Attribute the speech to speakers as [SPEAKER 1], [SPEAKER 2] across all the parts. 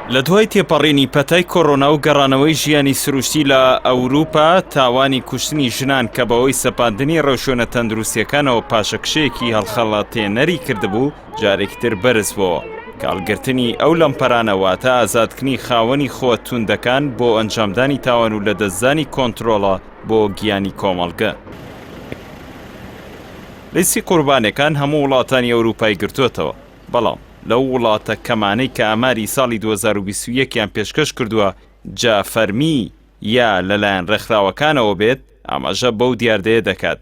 [SPEAKER 1] لە دوای تێپەڕینی پەتای کۆرۆنا و گەڕانەوەی ژیانی سروشتی لە ئەوروپا، تاوانی کوشتنی ژنان کە بەهۆی سەپاندنی ڕێوشوێنە تەندروستییەکانەوە پاشەکشەیەکی هەڵخەڵەتێنەری کردبوو، جارێکی تر بەرزبۆوە. کە هەڵگرتنی ئەو لەمپەرانە واتە ئازادکردنی خاوەنی خووە توندەکان بۆ ئەنجامدانی تاوان و لەدەستدانی کۆنترۆڵە بۆ گیانی کۆمەڵگە. لیستی قوربانیەکان هەموو وڵاتانی ئەوروپای گرتۆتەوە، بەڵام لەو وڵاتە کەمانەی کە ئاماری ساڵی 2021 یان پێشکەش کردووە جا فەرمی یا لەلایەن ڕێکخراوەکانەوە بێت ئاماژە بەو دیاردەیە دەکات.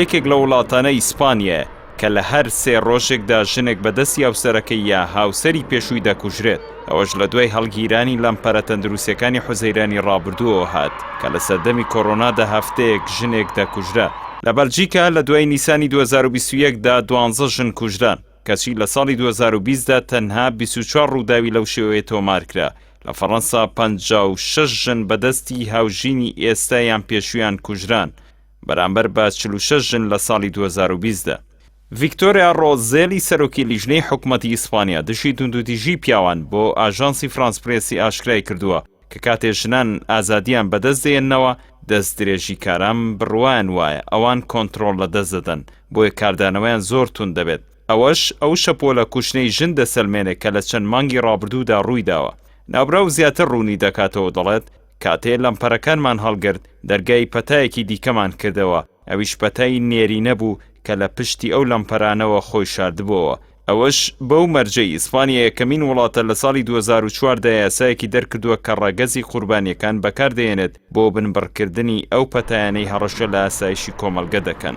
[SPEAKER 1] یەکێک لەو وڵاتانە ئیسپانیایە کە لە هەر سێ ڕۆژێکدا ژنێک بە دەستی هاوسەرەکەی یا هاوسەری پێشووی دەکوژرێت، ئەوەش لە دوای هەڵگیرانی لەمپەرە تەندروستیەکانی حوزەیرانی ڕابردووەوە هات کە لە سەردەمی کۆرۆنادا هەفتەیەک ژنێک دەکوژرا. لە بەلجیکا لە دوای نیسانی 2021 دا دوانزە ژن کوژران، کەچی لە ساڵی 2020 دا تەنها 24 ڕووداوی لەو شێوەیە تۆمارکرا، لە فەڕەنسا 56 ژن بە دەستی هاوژینی ئێستا یان پێشوویان کوژران، بەرامبەر بە 46 ژن لە ساڵی 2020 دا. ڤیکتۆریا ڕۆزێلی سەرۆکی لیژنەی حکومەتی ئیسپانیا دژی توندوتیژی پیاوان بۆ ئاژانسی فرانس پرێسی ئاشکرای کردووە کە کاتێ ژنان ئازادیان بەدەست دێننەوە دەستدرێژیکاران بڕوایان وایە ئەوان کۆنترۆڵ لەدەست دەدەن بۆیە کاردانەوەیان زۆر توند دەبێت ئەوەش ئەو شەپۆلە کوشتنەی ژن دەسەلمێنێ کە لە چەند مانگی ڕابردوودا ڕوویداوە. ناوبراو زیاتر ڕوونی دەکاتەوە و دەڵێت کاتێ لەمپەرەکانمان هەڵگرت دەرگای پەتایەکی دیکەمان کردەوە ئەویش پەتای نێرینە بوو کە لە پشتی ئەو لەمپەرانەوە خۆی شاردبۆوە، ئەوەش بەو مەرجەی ئیسپانیا یەکەمین وڵاتە لە ساڵی 2004 دا یاسایەکی دەرکردووە کە ڕەگەزی قوربانییەکان بەکاردەهێنێت بۆ بنبڕکردنی ئەو پەتایانەی هەڕەشە لە ئاسایشی کۆمەڵگە دەکەن.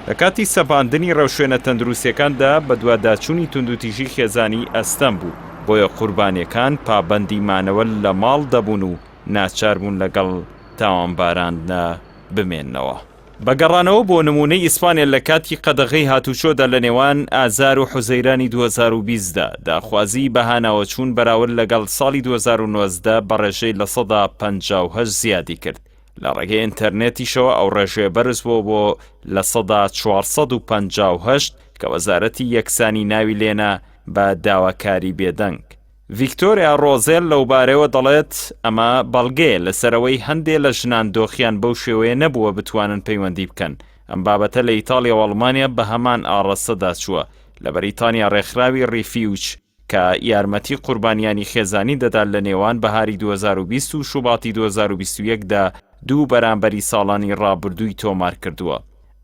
[SPEAKER 1] لە کاتی سەپاندنی ڕێوشوێنە تەندروستییەکاندا بەدواداچوونی توندوتیژی خێزانی ئەستەم بوو، بۆیە قوربانییەکان پابەندی مانەوە لە ماڵ دەبوون و ناچار بوون لەگەڵ تاوانباراندا بمێننەوە. بە گەڕانەوە بۆ نموونەی ئیسپانیا لە کاتی قەدەغەی هاتوچۆدا لە نێوان ئازار و حوزەیرانی 2020 دا، داخوازیی بەهاناوەچوون بەراورد لەگەڵ ساڵی 2019 بە ڕێژەی 58% زیادی کرد. لە ڕێگەی ئینتەرنێتیشەوە ئەو ڕێژەیە بەرزبووە بۆ 458% کە وەزارەتی یەکسانی ناوی لێنا بە داواکاری بێدەنگ. ڤیکتۆریا ڕۆزێل لەوبارەیەوە دەڵێت، ئەمە بەڵگەیە لەسەر ئەوەی هەندێ لە ژنان دۆخیان بەو شێوەیە نەبووە بتوانن پەیوەندی بکەن. ئەم بابەتە لە ئیتاڵیا و ئەڵمانیا بە هەمان ئاڕاستەدا چووە. لە بەریتانیا ڕێکخراوی ڕیفیوج کە یارمەتی قوربانیانی خێزانی دەدات لە نێوان بەهاری 2020 و شوباتی 2021 دا دوو بەرامبەری ساڵانی ڕابردووی تۆمارکردووە.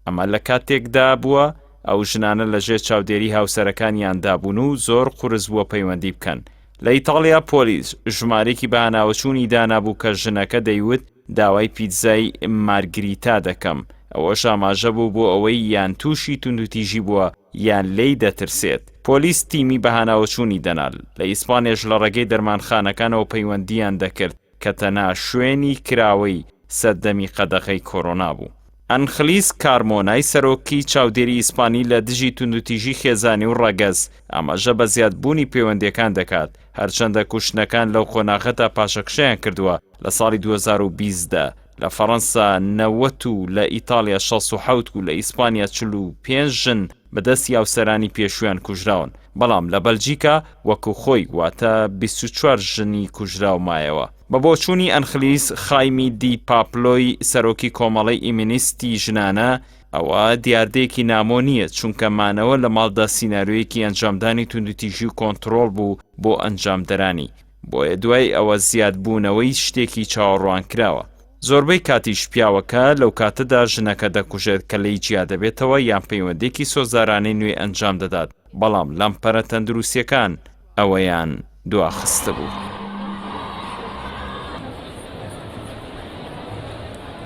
[SPEAKER 1] ئەمە لە کاتێکدا بووە ئەو ژنانە لە ژێر چاودێری هاوسەرەکانیاندا بوون و زۆر قورس بووە پەیوەندی بکەن. لە ئیتاڵیا پۆلیس ژمارەیەکی بەهاناوەچوونی دانابوو کە ژنەکە دەیوت داوای پیتزای مارگریتا دەکەم، ئەوەش ئاماژە بوو بۆ ئەوەی یان تووشی توندوتیژی بووە یان لێی دەترسێت. پۆلیس تیمی بەهاناوەچوونی دەنا. لە ئیسپانیاش لە ڕێگەی دەرمانخانەکانەوە پەیوەندییان دەکرد کە تەنها شوێنی کراوەی سەردەمی قەدەغەی کۆرۆنا بوو. ئەنخلیس کارمۆنای سەرۆکی چاودێری ئیسپانی لە دژی توندوتیژی خێزانی و ڕەگەز، ئاماژە بە زیادبوونی پەیوەندییەکان دەکات، هەرچەندە کوشتنەکان لەو قۆناغەدا پاشەکشەیان کردووە، لە ساڵی 2020 دا لە فەڕەنسا 90 و لە ئیتاڵیا 67 و لە ئیسپانیا 45 ژن بە دەستی هاوسەرانی پێشوویان کوژراون، بەڵام لە بەلجیکا وەکو خۆی واتە 24 ژنی کوژراو مایەوە. بە بۆچوونی ئەنخلیس خایمی دی پاپلۆی سەرۆکی کۆمەڵەی ئیمینیستی ژنانە، ئەوە دیاردەیەکی نامۆ نییە، چونکە مانەوە لە ماڵدا سیناریۆیەکی ئەنجامدانی توندوتیژی و کۆنتڕۆڵ بوو بۆ ئەنجامدەرانی، بۆیە دوای ئەوە زیادبوونەوەی شتێکی چاوەڕوانکراوە. زۆربەی کاتیش پیاوەکە لەو کاتەدا ژنەکە دەکوژێت کە لێی جیادەبێتەوە یان پەیوەندییەکی سۆزدارانەی نوێ ئەنجام دەدات، بەڵام لەمپەرە تەندروستییەکان ئەوەیان دواخستبوو.